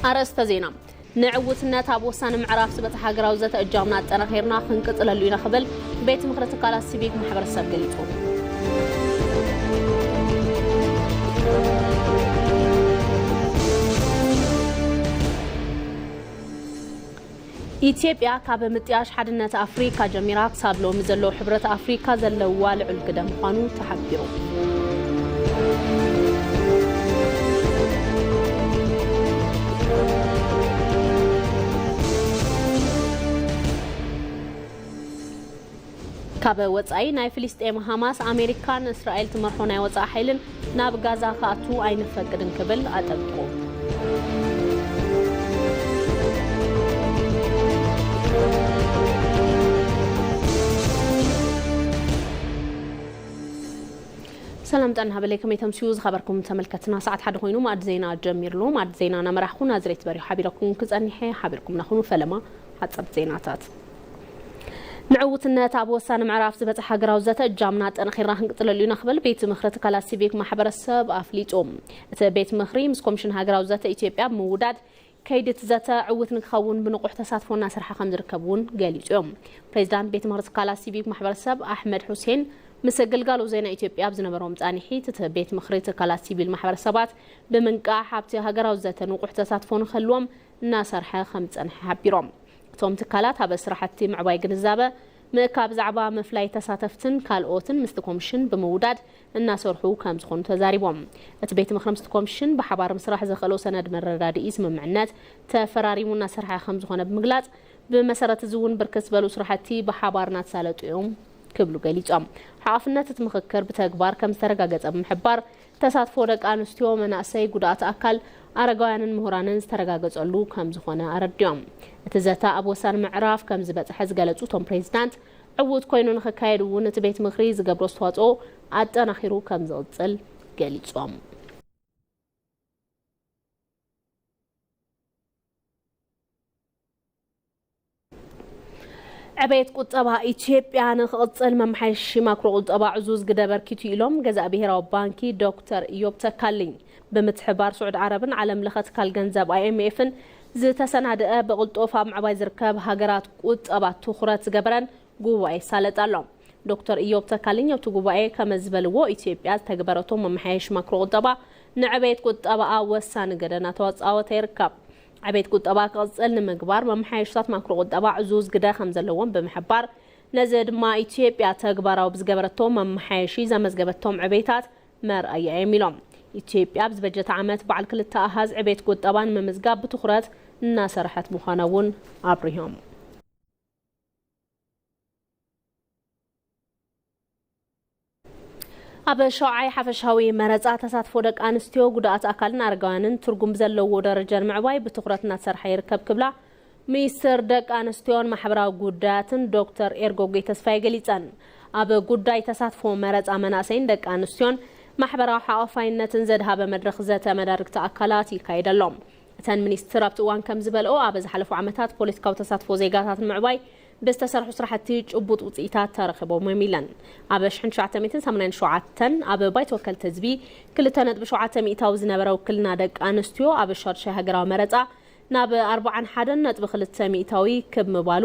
ኣርእስተ ዜና። ንዕውትነት ኣብ ወሳኒ ምዕራፍ ዝበጽሐ ሃገራዊ ዘተ እጃምና ኣጠናኺርና ክንቅጽለሉ ኢና ክብል ቤት ምኽሪ ትካላት ሲቪክ ማሕበረሰብ ገሊጹ። ኢትዮጵያ ካብ ምጥያሽ ሓድነት ኣፍሪካ ጀሚራ ክሳብ ሎሚ ዘሎ ሕብረት ኣፍሪካ ዘለዋ ልዑል ግደ ምዃኑ ተሓቢሩ። ካብ ወጻኢ፣ ናይ ፍልስጤም ሃማስ ኣሜሪካን እስራኤል ትመርሖ ናይ ወጻኢ ሓይልን ናብ ጋዛ ክኣቱ ኣይንፈቅድን ክብል ኣጠንቂቑ። ሰላም ጥዕና ሃበለይ፣ ከመይ ተምስዩ ዝኸበርኩም ተመልከትና? ሰዓት ሓደ ኮይኑ ማዕድ ዜና ጀሚርሉ። ማዕድ ዜና እናመራሕኩ ናዝሬት በሪሁ ሓቢረኩም ክጸኒሐ። ሓቢርኩም ናኹኑ ፈለማ ሓጸብቲ ዜናታት። ንዕውትነት ኣብ ወሳኒ ምዕራፍ ዝበጽሐ ሃገራዊ ዘተ እጃምና ኣጠናኺርና ክንቅጽለሉ ኢና ክብል ቤት ምኽሪ ትካላት ሲቪክ ማሕበረሰብ ኣፍሊጡ። እቲ ቤት ምኽሪ ምስ ኮሚሽን ሃገራዊ ዘተ ኢትዮጵያ ብምውዳድ ከይዲ እቲ ዘተ ዕውት ንክኸውን ብንቑሕ ተሳትፎ እናሰርሐ ከም ዝርከብ እውን ገሊጹ እዮም። ፕሬዚዳንት ቤት ምኽሪ ትካላት ሲቪክ ማሕበረሰብ ኣሕመድ ሑሴን ምስ ግልጋሎት ዜና ኢትዮጵያ ኣብ ዝነበሮም ጻንሒት፣ እቲ ቤት ምኽሪ ትካላት ሲቪል ማሕበረሰባት ብምንቃሕ ኣብቲ ሃገራዊ ዘተ ንቑሕ ተሳትፎ ንክህልዎም እናሰርሐ ከም ዝጸንሐ ሓቢሮም። እቶም ትካላት ኣብ ስራሕቲ ምዕባይ ግንዛበ ምእካብ፣ ብዛዕባ ምፍላይ ተሳተፍትን ካልኦትን ምስቲ ኮሚሽን ብምውዳድ እናሰርሑ ከም ዝኾኑ ተዛሪቦም። እቲ ቤት ምኽሪ ምስቲ ኮሚሽን ብሓባር ምስራሕ ዘኽእሎ ሰነድ መረዳድኢ ስምምዕነት ተፈራሪሙ እናሰርሐ ከም ዝኾነ ብምግላጽ፣ ብመሰረት እዚ እውን ብርክት ዝበሉ ስራሕቲ ብሓባር እናተሳለጡ እዮም ክብሉ ገሊጾም። ሓላፍነት እቲ ምኽክር ብተግባር ከም ዝተረጋገጸ ብምሕባር፣ ተሳትፎ ደቂ ኣንስትዮ፣ መናእሰይ፣ ጉድኣት ኣካል፣ ኣረጋውያንን ምሁራንን ዝተረጋገጸሉ ከም ዝኾነ ኣረዲኦም። እቲ ዘተ ኣብ ወሳኒ ምዕራፍ ከም ዝበጽሐ ዝገለጹ እቶም ፕሬዚዳንት፣ ዕዉት ኮይኑ ንኽካየድ እውን እቲ ቤት ምኽሪ ዝገብሮ ኣስተዋጽኦ ኣጠናኺሩ ከም ዝቕጽል ገሊጾም። ዕቤት ቁጠባ ኢትዮጵያ ንክቕጽል መመሓየሺ ማክሮ ቁጠባ ዕዙዝ ግደ ኣበርኪቱ ኢሎም ገዛኢ ብሄራዊ ባንኪ ዶክተር ኢዮብ ተካልኝ። ብምትሕብባር ስዑድ ዓረብን ዓለም ለኸ ትካል ገንዘብ ኣይኤምኤፍን ዝተሰናደአ ብቕልጡፍ ኣብ ምዕባይ ዝርከብ ሃገራት ቁጠባ ትኹረት ዝገበረን ጉባኤ ይሳለጥ ኣሎ። ዶክተር ኢዮብ ተካልኝ ኣብቲ ጉባኤ ከም ዝበልዎ፣ ኢትዮጵያ ዝተግበረቶ መመሓየሺ ማክሮ ቁጠባ ንዕቤት ቁጠባኣ ወሳኒ ግደ እናተጻወተ ይርከብ። ዕቤት ቁጠባ ክቕጽል ንምግባር መመሓየሽታት ማክሮ ቁጠባ ዕዙዝ ግደ ከም ዘለዎም ብምሕባር፣ ነዚ ድማ ኢትዮጵያ ተግባራዊ ብዝገበረቶ መመሓየሺ ዘመዝገበቶም ዕቤታት መርኣያ እዮም ኢሎም። ኢትዮጵያ ኣብዚ በጀት ዓመት በዓል ክልተ ኣሃዝ ዕቤት ቁጠባ ንምምዝጋብ ብትኹረት እናሰርሐት ምዃና እውን ኣብሪሆም። ኣብ ሸውዓይ ሓፈሻዊ መረጻ ተሳትፎ ደቂ ኣንስትዮ፣ ጉድኣት ኣካልን ኣረጋውያንን ትርጉም ዘለዎ ደረጃ ንምዕባይ ብትኹረት እናተሰርሐ ይርከብ ክብላ ሚኒስትር ደቂ ኣንስትዮን ማሕበራዊ ጉዳያትን ዶክተር ኤርጎጌ ተስፋዬ ገሊጸን። ኣብ ጉዳይ ተሳትፎ መረጻ መናእሰይን ደቂ ኣንስትዮን ማሕበራዊ ሓቋፋይነትን ዘድሃበ መድረኽ ዘተ መዳርግቲ ኣካላት ይካየድ ኣሎ። እተን ሚኒስትር ኣብቲ እዋን ከም ዝበልኦ፣ ኣብ ዝሓለፉ ዓመታት ፖለቲካዊ ተሳትፎ ዜጋታት ንምዕባይ ብዝተሰርሑ ስራሕቲ ጭቡጥ ውፅኢታት ተረኺቦም እዮም ኢለን። ኣብ ሽሕን ትሽዓተ ሚእትን ሰማንያን ሸውዓተን ኣብ ባይቶ ወከልቲ ህዝቢ ክልተ ነጥቢ ሸውዓተ ሚእታዊ ዝነበረ ውክልና ደቂ ኣንስትዮ ኣብ ሻድሻይ ሃገራዊ መረፃ ናብ ኣርባዓን ሓደን ነጥቢ ክልተ ሚእታዊ ክብ ምባሉ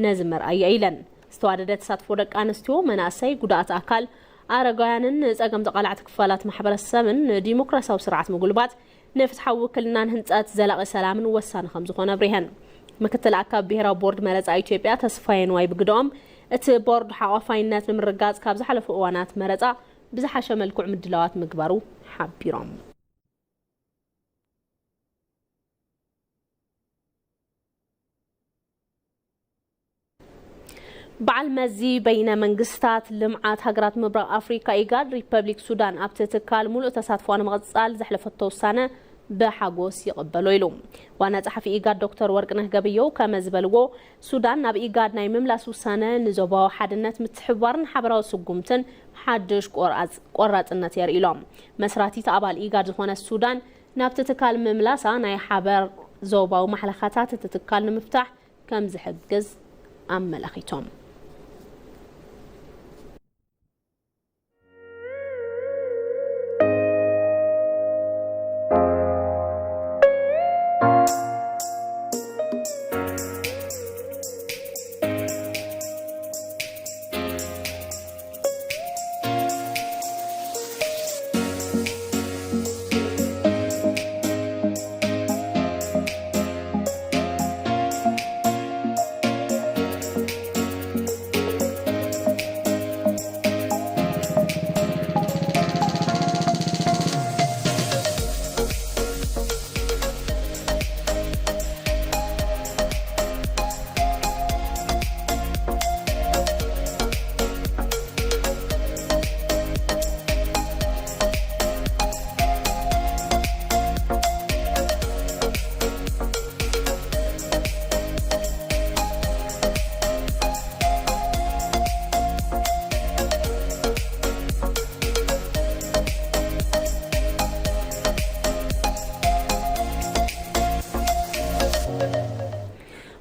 ነዚ መርኣያ ኢለን። ዝተዋደደ ተሳትፎ ደቂ ኣንስትዮ፣ መናእሰይ፣ ጉዳኣት ኣካል፣ ኣረጋውያንን ንፀገም ተቓላዕቲ ክፋላት ማሕበረሰብን ንዲሞክራሲያዊ ስርዓት ምጉልባት ንፍትሓዊ ውክልናን ህንፀት ዘላቒ ሰላምን ወሳኒ ከም ዝኾነ ኣብሪሀን። ምክትል ኣካቢ ብሄራዊ ቦርድ መረፃ ኢትዮጵያ ተስፋዬ ንዋይ ብግደኦም፣ እቲ ቦርድ ሓቋፋይነት ንምርጋፅ ካብ ዝሓለፉ እዋናት መረፃ ብዝሓሸ መልክዑ ምድላዋት ምግባሩ ሓቢሮም። በዓል መዚ በይነ መንግስታት ልምዓት ሃገራት ምብራቕ ኣፍሪካ ኢጋድ፣ ሪፐብሊክ ሱዳን ኣብቲ ትካል ሙሉእ ተሳትፎ ንምቕጻል ዘሕለፈቶ ውሳነ ብሓጎስ ይቕበሎ ኢሉ። ዋና ጸሓፊ ኢጋድ ዶክተር ወርቅነህ ገበየው ከመ ዝበልዎ፣ ሱዳን ናብ ኢጋድ ናይ ምምላስ ውሳነ ንዞባዊ ሓድነት፣ ምትሕብባርን ሓበራዊ ስጉምትን ሓድሽ ቆራጽ-፣ ቆራጽነት የርኢ ኢሎም። መስራቲት ኣባል ኢጋድ ዝኾነት ሱዳን ናብቲ ትካል ምምላሳ ናይ ሓበር ዞባዊ ማሕለኻታት እቲ ትካል ንምፍታሕ ከም ዝሕግዝ ኣመላኺቶም።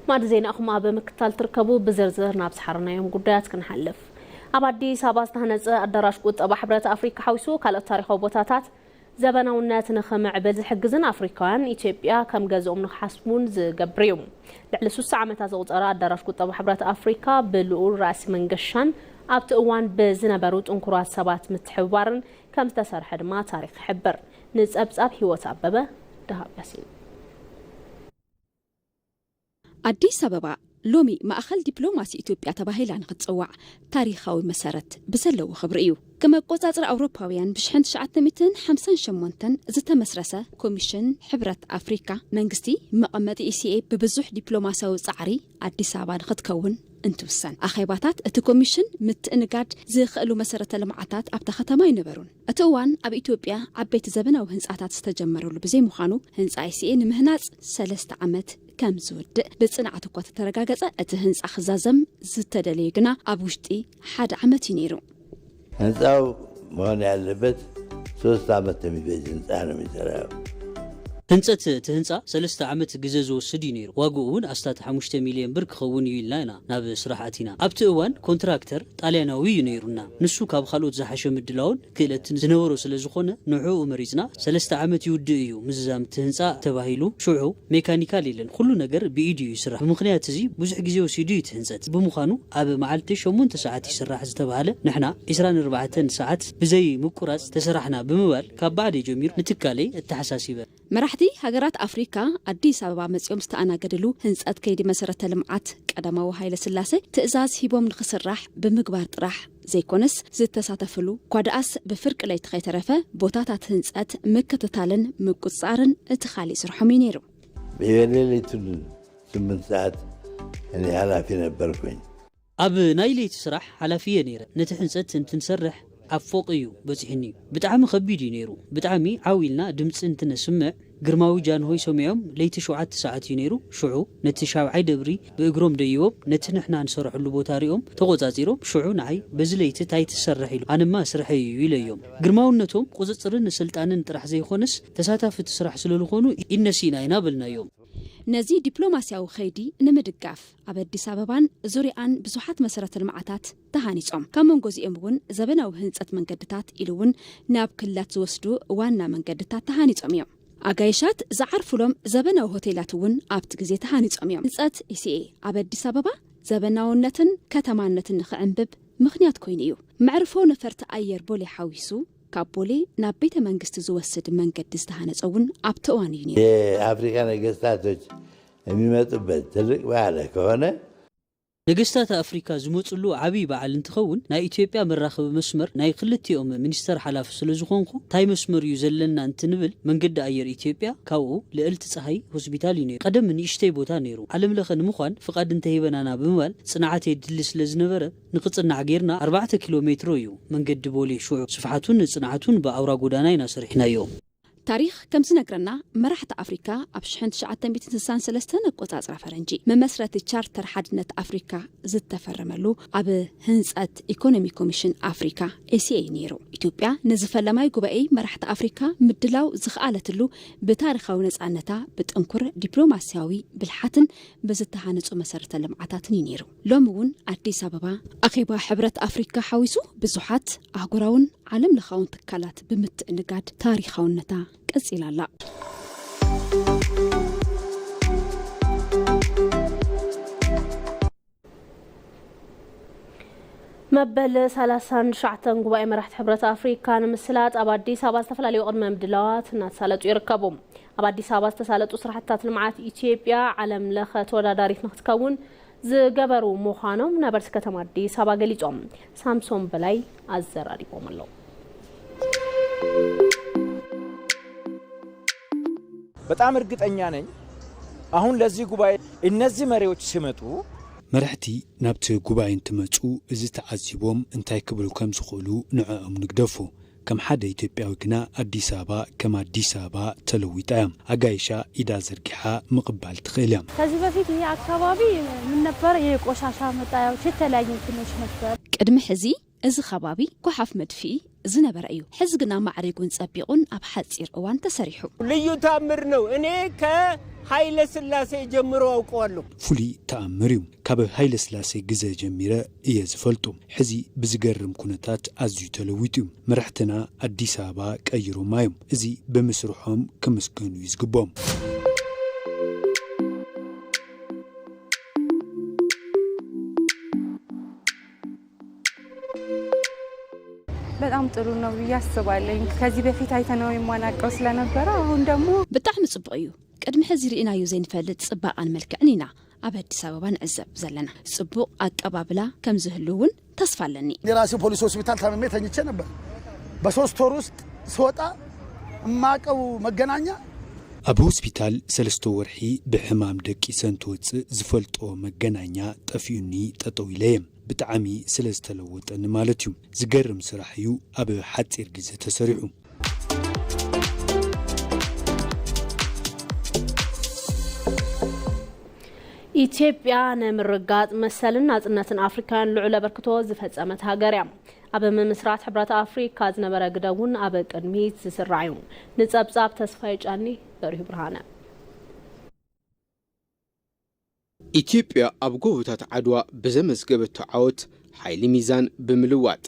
ማዕዲ ዜናኹም ኣብ ምክታል ትርከቡ። ብዝርዝር ናብ ዝሓረናዮም ጉዳያት ክንሓልፍ። ኣብ ኣዲስ ኣበባ ዝተሃነፀ ኣዳራሽ ቁጠባ ሕብረት ኣፍሪካ ሓዊሱ ካልኦት ታሪኻዊ ቦታታት ዘበናውነት ንኽምዕብል ዝሕግዝን ኣፍሪካውያን ኢትዮጵያ ከም ገዝኦም ንክሓስቡን ዝገብር እዩ። ልዕሊ ስሳ ዓመታት ዘቑፀረ ኣዳራሽ ቁጠባ ሕብረት ኣፍሪካ ብልኡል ራእሲ መንገሻን ኣብቲ እዋን ብዝነበሩ ጥንኩራት ሰባት ምትሕብባርን ከም ዝተሰርሐ ድማ ታሪክ ይሕብር። ንፀብፃብ ህይወት ኣበበ ደሃብ ያሲን። ኣዲስ ኣበባ ሎሚ ማእኸል ዲፕሎማሲ ኢትዮጵያ ተባሂላ ንክትፅዋዕ ታሪኻዊ መሰረት ብዘለዎ ክብሪ እዩ። ከም ኣቆፃፅራ ኣውሮፓውያን ብሽሕን ትሽዓተ ሚእትን ሓምሳን ሸሞንተን ዝተመስረሰ ኮሚሽን ሕብረት ኣፍሪካ መንግስቲ መቐመጢ ኢሲኤ ብብዙሕ ዲፕሎማሲያዊ ፃዕሪ ኣዲስ ኣበባ ንክትከውን እንትውሰን ኣኼባታት እቲ ኮሚሽን ምትእንጋድ ዝኽእሉ መሰረተ ልምዓታት ኣብታ ከተማ ኣይነበሩን። እቲ እዋን ኣብ ኢትዮጵያ ዓበይቲ ዘበናዊ ህንፃታት ዝተጀመረሉ ብዘይምዃኑ ህንፃ ኢሲኤ ንምህናፅ ሰለስተ ዓመት ከም ዝውድእ ብፅንዓት እኳ ተተረጋገፀ እቲ ህንፃ ክዛዘም ዝተደለየ ግና ኣብ ውሽጢ ሓደ ዓመት እዩ ነይሩ። ህንፃው መሆን ያለበት ሶስት ዓመት የሚፈጅ ህንፃ ነው የሚሰራው። ህንፀት እቲ ህንፃ ሰለስተ ዓመት ግዘ ዝወስድ እዩ ነይሩ። ዋግኡ እውን ኣስታት ሓሙሽተ ሚልዮን ብር ክኸውን እዩ ኢልና ኢና ናብ ስራሕ ኣቲና። ኣብቲ እዋን ኮንትራክተር ጣልያናዊ እዩ ነይሩና። ንሱ ካብ ካልኦት ዝሓሸ ምድላውን ክእለትን ዝነበሮ ስለ ዝኾነ ንዕኡ መሪፅና። ሰለስተ ዓመት ይውድእ እዩ ምዝዛም እቲ ህንፃ ተባሂሉ። ሽዑ ሜካኒካል የለን፣ ኩሉ ነገር ብኢድ እዩ ይስራሕ። ብምኽንያት እዚ ብዙሕ ግዜ ወሲዱ እዩ እቲ ህንፀት። ብምዃኑ ኣብ መዓልቲ ሸሞንተ ሰዓት ይስራሕ ዝተባህለ ንሕና ዒስራን ኣርባዕተን ሰዓት ብዘይ ምቁራፅ ተሰራሕና ብምባል ካብ ባዕደይ ጀሚሩ ንትካለይ ኣተሓሳሲበ። መራሕቲ ሃገራት ኣፍሪካ ኣዲስ ኣበባ መፂኦም ዝተኣናገድሉ ህንፀት ከይዲ መሰረተ ልምዓት ቀዳማዊ ሃይለ ስላሴ ትእዛዝ ሂቦም ንክስራሕ ብምግባር ጥራሕ ዘይኮነስ ዝተሳተፍሉ እኳ ደኣስ ብፍርቂ ለይቲ ከይተረፈ ቦታታት ህንፀት ምክትታልን ምቁፅፃርን እቲ ካሊእ ስርሖም እዩ ነይሩ። በሌሊቱን ስምንት ሰዓት እኔ ኃላፊ ነበርኩኝ። ኣብ ናይ ለይቲ ስራሕ ሓላፊ እየ ነይረ። ነቲ ሕንጸት እንትንሰርሕ ኣብ ፎቕ እዩ በጺሑኒ። ብጣዕሚ ከቢድ እዩ ነይሩ። ብጣዕሚ ዓው ኢልና ድምጺ እንትነስምዕ ግርማዊ ጃንሆይ ሰሚዖም። ለይቲ ሸውዓተ ሰዓት እዩ ነይሩ። ሽዑ ነቲ ሻብዓይ ደብሪ ብእግሮም ደይቦም ነቲ ንሕና ንሰርሐሉ ቦታ ሪኦም ተቖጻጺሮም። ሽዑ ንዓይ በዚ ለይቲ ታይ ትሰርሕ ኢሉ ኣነማ ስርሐይ እዩ ኢለዮም። ግርማውነቶም ቁጽጽርን ስልጣንን ጥራሕ ዘይኾነስ ተሳታፊ እቲ ስራሕ ስለልኾኑ ኢነሲእና ኢና በልናዮም። ነዚ ዲፕሎማስያዊ ኸይዲ ንምድጋፍ ኣብ ኣዲስ ኣበባን ዙርያኣን ብዙሓት መሰረተ ልምዓታት ተሃኒጾም። ካብ መንጎ እዚኦም እውን ዘበናዊ ህንጸት መንገድታት ኢሉ እውን ናብ ክልላት ዝወስዱ ዋና መንገድታት ተሃኒጾም እዮም። ኣጋይሻት ዝዓርፉሎም ዘበናዊ ሆቴላት እውን ኣብቲ ግዜ ተሃኒጾም እዮም። ህንጸት ኢሲኤ ኣብ ኣዲስ ኣበባ ዘበናውነትን ከተማነትን ንኽዕንብብ ምኽንያት ኮይኑ እዩ። መዕርፎ ነፈርቲ ኣየር ቦሌ ሓዊሱ ካብ ቦሌ ናብ ቤተ መንግስቲ ዝወስድ መንገዲ ዝተሃነጸ እውን ኣብቲ እዋን እዩ ነይሩ። የአፍሪካ ነገስታቶች የሚመጡበት ትልቅ በዓል ከሆነ ነገስታት ኣፍሪካ ዝመፅሉ ዓብዪ በዓል እንትኸውን ናይ ኢትዮጵያ መራኸቢ መስመር ናይ ክልቲኦም ሚኒስተር ሓላፊ ስለዝኾንኩ ታይ መስመር እዩ ዘለና እንትንብል መንገዲ ኣየር ኢትዮጵያ ካብኡ ልዕልቲ ፀሃይ ሆስፒታል እዩ ነይሩ። ቀደም ንእሽተይ ቦታ ነይሩ። ዓለም ለኸ ንምዃን ፍቓድ እንተሂበናና ብምባል ፅንዓት የድሊ ስለዝነበረ ንክፅናዕ ጌርና ኣርባዕተ ኪሎ ሜትሮ እዩ መንገዲ ቦሌ። ሽዑ ስፍሓቱን ፅንዓቱን ብኣውራ ጎዳና ኢና ሰሪሕናዮ። ታሪኽ ከም ዝነግረና መራሕቲ ኣፍሪካ ኣብ ሽሕን ትሽዓተ ሚእትን ስሳን ሰለስተን ኣቆፃፅራ ፈረንጂ መመስረቲ ቻርተር ሓድነት ኣፍሪካ ዝተፈረመሉ ኣብ ህንፀት ኢኮኖሚ ኮሚሽን ኣፍሪካ ኤሲኤ እዩ ነይሩ። ኢትዮጵያ ነዚ ፈለማይ ጉባኤ መራሕቲ ኣፍሪካ ምድላው ዝኸኣለትሉ ብታሪኻዊ ነፃነታ ብጥንኩር ዲፕሎማስያዊ ብልሓትን ብዝተሃነፁ መሰረተ ልምዓታትን እዩ ነይሩ። ሎሚ እውን ኣዲስ ኣበባ ኣኼባ ሕብረት ኣፍሪካ ሓዊሱ ብዙሓት ኣህጉራውን ዓለም ለኻውን ትካላት ብምትእንጋድ ታሪኻውነታ ቀፂላ ኣላ። መበል ሰላሳን ትሽዓተን ጉባኤ መራሕቲ ሕብረት ኣፍሪካ ንምስላጥ ኣብ ኣዲስ ኣበባ ዝተፈላለዩ ቅድመ ምድላዋት እናተሳለጡ ይርከቡ። ኣብ ኣዲስ ኣበባ ዝተሳለጡ ስራሕትታት ልምዓት ኢትዮጵያ ዓለም ለኸ ተወዳዳሪት ንክትከውን ዝገበሩ ምዃኖም ነበርቲ ከተማ ኣዲስ ኣበባ ገሊጾም። ሳምሶን በላይ ኣዘራሪቦም ኣሎ። በጣም እርግጠኛ ነኝ አሁን ለዚህ ጉባኤ እነዚህ መሪዎች ሲመጡ መራሕቲ ናብቲ ጉባኤ እንትመጹ እዚ ተዓዚቦም እንታይ ክብሉ ከም ዝኽእሉ ንዕኦም ንግደፎ። ከም ሓደ ኢትዮጵያዊ ግና ኣዲስ ኣበባ ከም ኣዲስ ኣበባ ተለዊጣ እያ። ኣጋይሻ ኢዳ ዘርጊሓ ምቕባል ትኽእል እያ። ከዚህ በፊት ይሄ አካባቢ ምን ነበር? ይሄ ቆሻሻ መጣያዎች፣ የተለያዩ እንትኖች ነበር። ቅድሚ ሕዚ እዚ ከባቢ ጓሓፍ መድፍኢ ዝነበረ እዩ። ሕዚ ግና ማዕሪጉን ጸቢቑን ኣብ ሓጺር እዋን ተሰሪሑ። ልዩ ታምር ነው። እኔ ከኃይለ ሥላሴ ጀምሮ አውቀዋለሁ። ፍሉይ ተኣምር እዩ። ካብ ሃይለ ስላሴ ግዘ ጀሚረ እየ ዝፈልጦ። ሕዚ ብዝገርም ኩነታት ኣዝዩ ተለዊጡ እዩ። መራሕትና ኣዲስ ኣበባ ቀይሮማ እዮም። እዚ ብምስርሖም ክምስገኑ እዩ ዝግብኦም። በጣም ጥሩ ነው ብዬ አስባለሁ። ከዚህ በፊት አይተነው የማናውቀው ስለነበረ አሁን ደግሞ ብጣዕሚ ጽቡቕ እዩ። ቅድሚ ሕዚ ርኢናዮ ዘይንፈልጥ ጽባቐን መልክዕን ኢና ኣብ ኣዲስ ኣበባ ንዕዘብ ዘለና። ጽቡቕ ኣቀባብላ ከም ዝህሉ እውን ተስፋ ኣለኒ። የራሴ ፖሊስ ሆስፒታል ታምሜ ተኝቼ ነበር። በሶስት ወር ውስጥ ስወጣ እማቀው መገናኛ ኣብ ሆስፒታል ሰለስተ ወርሒ ብሕማም ደቂሰ እንትወፅእ ዝፈልጦ መገናኛ ጠፊኡኒ ጠጠው ኢለ እየ። ብጣዕሚ ስለ ዝተለወጠኒ ማለት እዩ። ዝገርም ስራሕ እዩ ኣብ ሓፂር ግዜ ተሰሪሑ። ኢትዮጵያ ንምርግጋጽ መሰልን ናጽነትን ኣፍሪካውያን ልዑል ኣበርክቶ ዝፈጸመት ሃገር እያ። ኣብ ምምስራት ሕብረት ኣፍሪካ ዝነበረ ግደ እውን ኣብ ቅድሚት ዝስራዕ እዩ። ንጸብጻብ ተስፋዬ ጫኒ፣ በሪሁ ብርሃነ። ኢትዮጵያ ኣብ ጎቦታት ዓድዋ ብዘመዝገበቶ ዓወት ሓይሊ ሚዛን ብምልዋጥ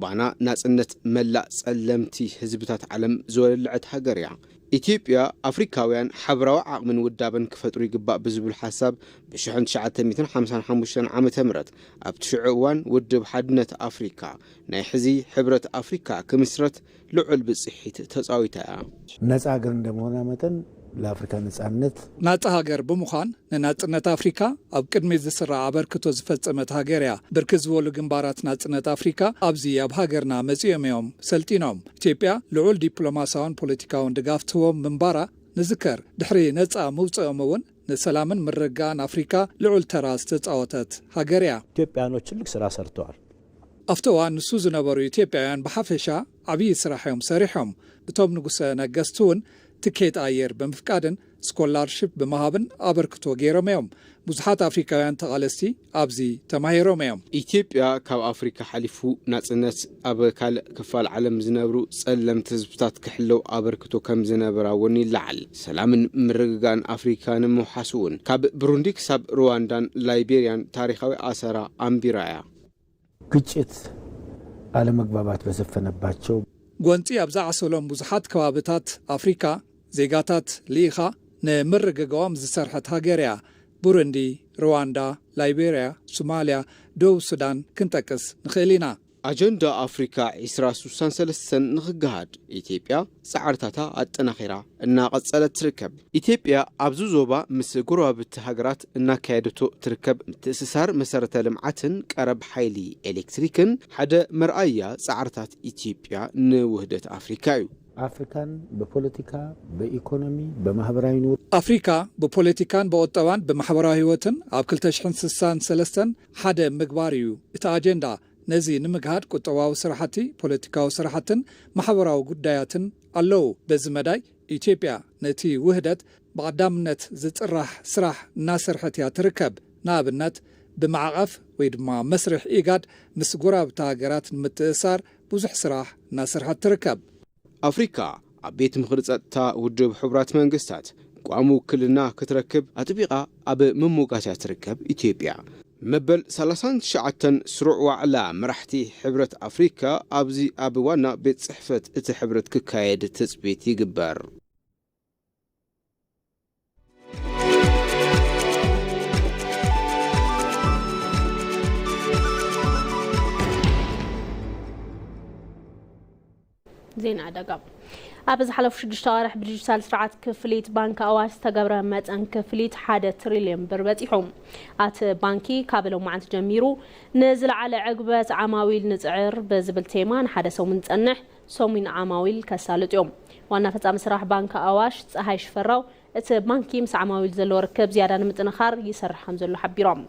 ባና ናጽነት መላእ ጸለምቲ ህዝብታት ዓለም ዝወለለዐት ሃገር እያ። ኢትዮጵያ ኣፍሪካውያን ሓበራዊ ዓቕምን ውዳበን ክፈጥሩ ይግባእ ብዝብል ሓሳብ ብ1955 ዓመተ ምህረት ኣብቲ ሽዑ እዋን ውድብ ሓድነት ኣፍሪካ ናይ ሕዚ ሕብረት ኣፍሪካ ክምስረት ልዑል ብፅሒት ተፃዊታ እያ። ነፃ ሀገር እንደመሆኗ መጠን ለአፍሪካ ነፃነት ናጻ ሃገር ብምዃን ንናጽነት ኣፍሪካ ኣብ ቅድሚት ዝስራዕ ኣበርክቶ ዝፈጸመት ሃገር እያ። ብርክት ዝበሉ ግንባራት ናጽነት ኣፍሪካ ኣብዚ ኣብ ሃገርና መጺኦም እዮም ሰልጢኖም። ኢትዮጵያ ልዑል ዲፕሎማሳውን ፖለቲካውን ድጋፍ ትህቦም ምንባራ ንዝከር። ድሕሪ ነጻ ምውፅኦም እውን ንሰላምን ምርግጋእን ኣፍሪካ ልዑል ተራ ዝተፃወተት ሃገር እያ። ኢትዮጵያኖች ትልቅ ስራ ሰርተዋል። ኣብቲ እዋን ንሱ ዝነበሩ ኢትዮጵያውያን ብሓፈሻ ዓብዪ ስራሕ እዮም ሰሪሖም። እቶም ንጉሰ ነገስት እውን ትኬት ኣየር ብምፍቃድን ስኮላርሽፕ ብምሃብን ኣበርክቶ ገይሮም እዮም። ብዙሓት ኣፍሪካውያን ተቓለስቲ ኣብዚ ተማሂሮም እዮም። ኢትዮጵያ ካብ ኣፍሪካ ሓሊፉ ናፅነት ኣብ ካልእ ክፋል ዓለም ዝነብሩ ፀለምቲ ህዝብታት ክሕለው ኣበርክቶ ከም ዝነበራ እውን ይለዓል። ሰላምን ምርግጋእን ኣፍሪካ ንምውሓስ እውን ካብ ብሩንዲ ክሳብ ሩዋንዳን ላይቤርያን ታሪካዊ ኣሰራ ኣንቢራ እያ። ግጭት፣ ኣለመግባባት በሰፈነባቸው ጎንፂ ኣብ ዝዓሰሎም ብዙሓት ከባብታት ኣፍሪካ ዜጋታት ልኢኻ ንምርግጋኦም ዝሰርሐት ሃገር እያ። ቡሩንዲ፣ ሩዋንዳ፣ ላይቤርያ፣ ሶማልያ፣ ደቡብ ሱዳን ክንጠቅስ ንኽእል ኢና። ኣጀንዳ ኣፍሪካ ዕስራ ስሳን ሰለስተን ንኽገሃድ ኢትዮጵያ ፃዕርታታ ኣጠናኺራ እናቐፀለት ትርከብ። ኢትዮጵያ ኣብዚ ዞባ ምስ ጎረባብቲ ሃገራት እናካየደቶ ትርከብ ምትእስሳር መሰረተ ልምዓትን ቀረብ ሓይሊ ኤሌክትሪክን ሓደ መርኣያ ፃዕርታት ኢትዮጵያ ንውህደት ኣፍሪካ እዩ። ኣፍሪካን ብፖለቲካ፣ ብኢኮኖሚ፣ ብማህበራዊ ኑሮ። ኣፍሪካ ብፖለቲካን ብቁጠባን ብማሕበራዊ ህይወትን ኣብ ክልተ ሽሕን ስሳን ሰለስተን ሓደ ምግባር እዩ እቲ ኣጀንዳ። ነዚ ንምግሃድ ቁጠባዊ ስራሕቲ፣ ፖለቲካዊ ስራሕትን ማሕበራዊ ጉዳያትን ኣለዉ። በዚ መዳይ ኢትዮጵያ ነቲ ውህደት ብቐዳምነት ዝጥራሕ ስራሕ እናሰርሐት እያ ትርከብ። ንኣብነት ብማዕቐፍ ወይ ድማ መስርሕ ኢጋድ ምስ ጎረባብቲ ሃገራት ንምትእስሳር ብዙሕ ስራሕ እናሰርሐት ትርከብ። ኣፍሪካ ኣብ ቤት ምኽሪ ጸጥታ ውድብ ሕቡራት መንግስታት ቋሚ ውክልና ክትረክብ ኣጥቢቓ ኣብ ምምጓስ እያ ትርከብ። ኢትዮጵያ መበል ሰላሳን ትሽዓተን ስሩዕ ዋዕላ መራሕቲ ሕብረት ኣፍሪካ ኣብዚ ኣብ ዋና ቤት ጽሕፈት እቲ ሕብረት ክካየድ ትጽቢት ይግበር። ዜና ዕዳጋ። ኣብ ዝሓለፉ ሽዱሽተ ኣዋርሕ ብዲጂታል ስርዓት ክፍሊት ባንክ ኣዋሽ ዝተገብረ መጠን ክፍሊት ሓደ ትሪልዮን ብር በፂሑ። ኣቲ ባንኪ ካብ ሎማዓንቲ ጀሚሩ ንዝለዓለ ዕግበት ዓማዊል ንፅዕር ብዝብል ቴማ ንሓደ ሰሙን ዝፀንሕ ሰሙን ዓማዊል ከሳልጡ እዮም። ዋና ፈፃሚ ስራሕ ባንክ ኣዋሽ ፀሃይ ሽፈራው እቲ ባንኪ ምስ ዓማዊል ዘለዎ ርክብ ዝያዳ ንምጥንኻር ይሰርሕ ከም ዘሎ ሓቢሮም።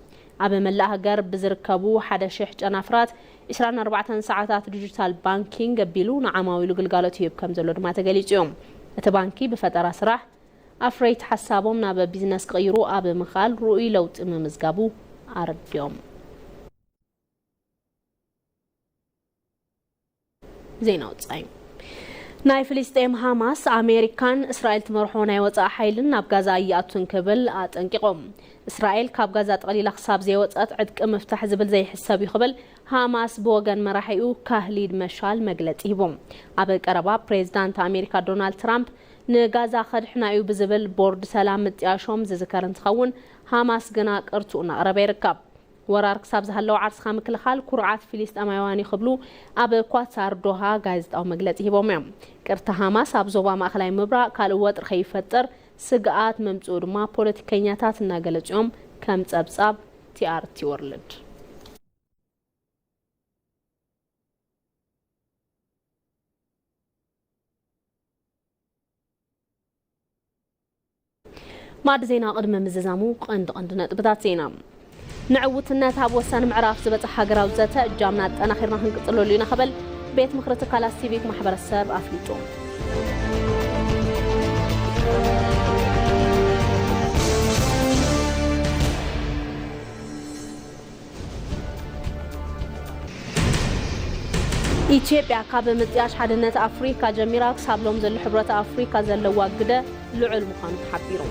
ኣብ መላእ ሃገር ብዝርከቡ ሓደ ሽሕ ጨናፍራት ዕስራን ኣርባዕተን ሰዓታት ዲጂታል ባንኪንግ ኣቢሉ ንዓማዊሉ ግልጋሎት ይህብ ከም ዘሎ ድማ ተገሊጹ እዩ። እቲ ባንኪ ብፈጠራ ስራሕ ኣፍረይቲ ሓሳቦም ናብ ቢዝነስ ክቕይሩ ኣብ ምኻል ርኡይ ለውጢ ምምዝጋቡ ኣረዲኦም። ዜና ወጻኢ። ናይ ፍልስጤም ሃማስ፣ ኣሜሪካን እስራኤል ትመርሖ ናይ ወጻኢ ሓይልን ናብ ጋዛ ኣይኣቱን ክብል ኣጠንቂቖም። እስራኤል ካብ ጋዛ ጠቕሊላ ክሳብ ዘይወጸት ዕጥቂ ምፍታሕ ዝብል ዘይሕሰብ እዩ ክብል ሃማስ ብወገን መራሒኡ ካህሊድ መሻል መግለጺ ሂቦም። ኣብ ቀረባ ፕሬዝዳንት ኣሜሪካ ዶናልድ ትራምፕ ንጋዛ ከድሕና እዩ ብዝብል ቦርድ ሰላም ምጥያሾም ዝዝከር እንትኸውን፣ ሃማስ ግና ቅርትኡ እናቕረበ ይርከብ። ወራር ክሳብ ዝሃለወ ዓርስኻ ምክልኻል ኩርዓት ፊልስጤማውያን እዩ ክብሉ ኣብ ኳታር ዶሃ ጋዜጣዊ መግለጺ ሂቦም እዮም። ቅርታ ሃማስ ኣብ ዞባ ማእኸላይ ምብራቕ ካልእ ወጥሪ ከይፈጥር ስግኣት መምጽኡ ድማ ፖለቲከኛታት እናገለጹ እዮም። ከም ጸብጻብ ቲኣርቲ ወርልድ። ማዕድ ዜና ቅድሚ ምዝዛሙ ቀንዲ ቀንዲ ነጥብታት ዜና። ንዕውትነት ኣብ ወሳኒ ምዕራፍ ዝበጽሕ ሃገራዊ ዘተ እጃምና ኣጠናኺርና ክንቅጽለሉ ኢና ክብል ቤት ምኽሪ ትካላት ሲቪክ ማሕበረሰብ ኣፍሊጡ። ኢትዮጵያ ካብ ምጥያሽ ሓድነት ኣፍሪካ ጀሚራ ክሳብ ሎም ዘሎ ሕብረት ኣፍሪካ ዘለዋ ግደ ልዑል ምዃኑ ተሓቢሩ።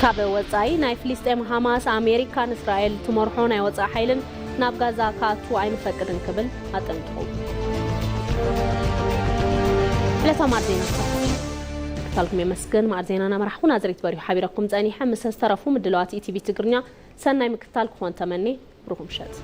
ካብ ወጻኢ፣ ናይ ፍልስጤም ሃማስ፣ ኣሜሪካን እስራኤል ትመርሖ ናይ ወጻኢ ሓይልን ናብ ጋዛ ክኣቱ ኣይንፈቅድን ክብል ኣጠንቂቑ። ዕለታዊ ማዕድ ዜና ክታልኩም የመስግን። ማዕድ ዜናና መራሕኹም ናዝሬት በሪሁ ሓቢረኩም ጸኒሐ። ምስ ዝተረፉ ምድላዋት ኢቲቪ ትግርኛ ሰናይ ምክትታል ክኾን ተመኔ። ብሩኽ ምሸት።